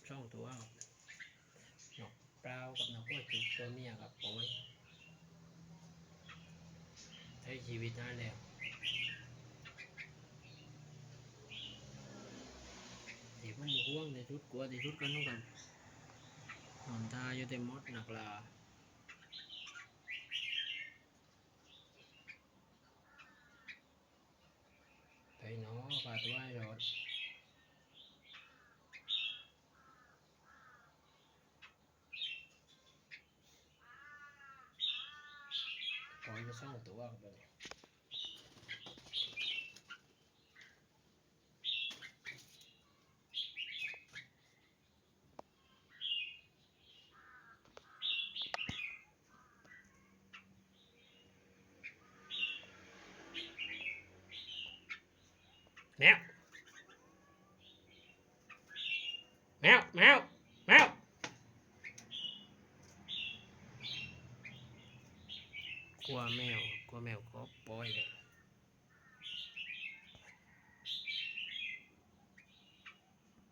ສອງຕົວ ນົກປ່າວກັບນົກຫົວຈຸກຕົວເມຍກັບໂອຍ ໃຊ້ຊີວິດນັ້ນແຫຼະ ທີ່ຜົມຫ່ວງທີ່ສຸດ ກົວທີ່ສຸດກໍນົກ ນອນທ່າຢູ່ແຕ່ມົດນັກລ່າ ໃຜນໍພາຕົວໃຫ້ລອດ ຂໍຢູ່ສອງຕົວບາດນີ້. ແມວ ແມວ ແມວ ແມວ ກົວແມວ ກົວແມວກໍປ່ອຍແຫຼະ.